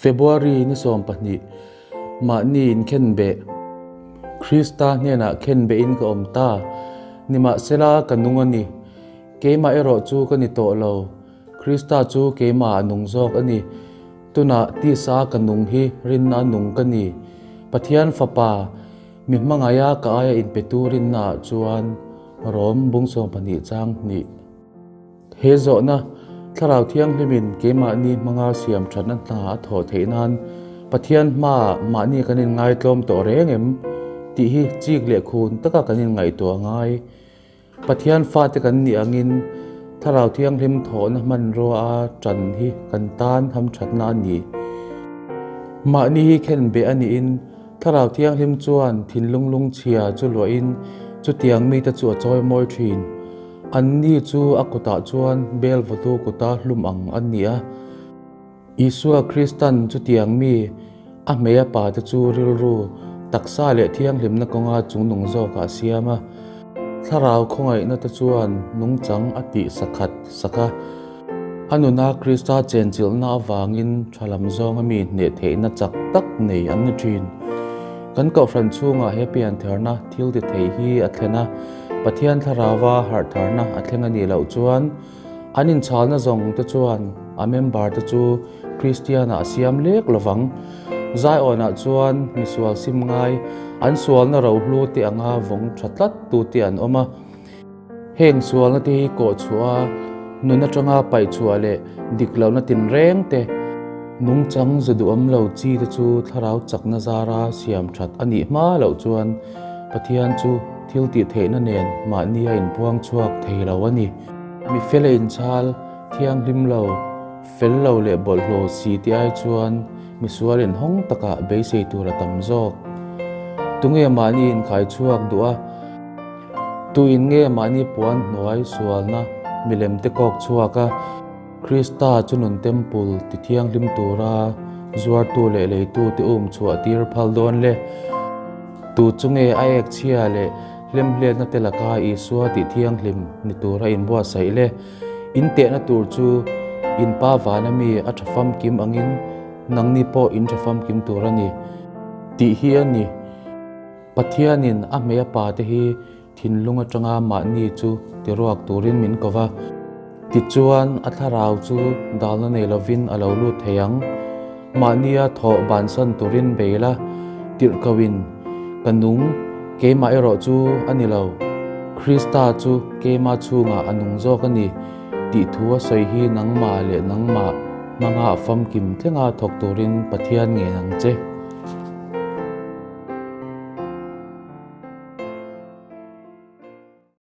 February ni 12, Mahni inkhenbeh, Krista hnenah khenbehin ka awm ta. Nimahsela, ka nung a ni. Keimah erawh chu ka ni tawh lo. Krista chu keimah a nung zawk a ni. Tunah tisa ka nung hi rinna nung ka ni. Pathian Fapa, mi hmangaiha ka aia inpetu rinnaah chuan Rom bung 12 chang hnih. He zawhna, Thlarau Thianghlimin keimahni hmanga siam thatna hna a thawh theih nan Pathian hmaah mahni kan inngaitlawm tawh reng em? tih hi chik leh khun taka kan inngaihtuah ngai. Pathian fate kan nih angin Thlarau Thianghlim thawhna hmanrua a tan hi kan tan hamthatna a ni. Mahni hi khenbeh a nihin Thlarau Thianghlim chuan thinlung lungchhia chu luahin chutiang mite chu a chawimawi thin. Anni chu a kutah chuan bel vawtu kuta hlum ang an ni a. Isua Kristan chutiang mi a hmei a pate chu rilru, taksa leh thianghlimna kawnga chungnung zawkah a siam a. Thlarau khawngaihna te chuan nungchang a tih sakhat sak a. A nuna Krista chenchilhna avangin tha lam zawnga mi hneh theihna chak tak nei an ni thin. Kan kohhran chhungah he piantharna thil ti thei hi a thlen a, Pathian thlarauva harhtharna a thleng a nih loh chuan an inchhalna zawng te chuan a member te chu Kristianah a siam lek lovang. Zaiawnah chuan misual sim ngai, an sualna rohlu te anga vawng tha tlat tu te an awm a. Heng sualna te hi kawh chhuah a, nun atanga paih chhuah leh dik lohna tinreng te, nungchang za duhawm lo chi te chu thlarau chakna zara siam that a nih hma loh chuan Pathian chu thil tih theihna nen mahni a inpuang chhuak thei lo a ni. Mi fela inchhal, thianghlim lo, fel lo leh bawlhhlawh si te ai chuan misual inhawng takah beisei tur a tam zawk. Tunge mahni inkhai chhuak duh a? Tuin nge mahni puan hnuai sualna milem te kawk chhuak a, Krista chu nun temple ti thianghlim tura zuartu leh leitu te um chhuah tir phal dawn le? Tu chu nge a ek chhia leh hlemhletna te laka Isua tih thianghlim ni tura inbuatsaih le? In tehna tur chu in pa vana mi a tha famkim angin nangni pawh in tha famkim tur a ni tih hi a ni. Pathianin a hmei a pate hi thinlung atanga mahni chu tiruak turin min ko va, tichuan a thlarau chu dalna nei lovin a lo lut thei ang. Mahnia thawh bansan turin bei la, tirh koin, Ka nung, keimah erawh chu a ni lo, Krista chu keima chhungah a nung zawk a ni, tih thu a sawi hi nangmah leh nangmah hmanga famkim thlenga thawk turin Pathian ngen ang che.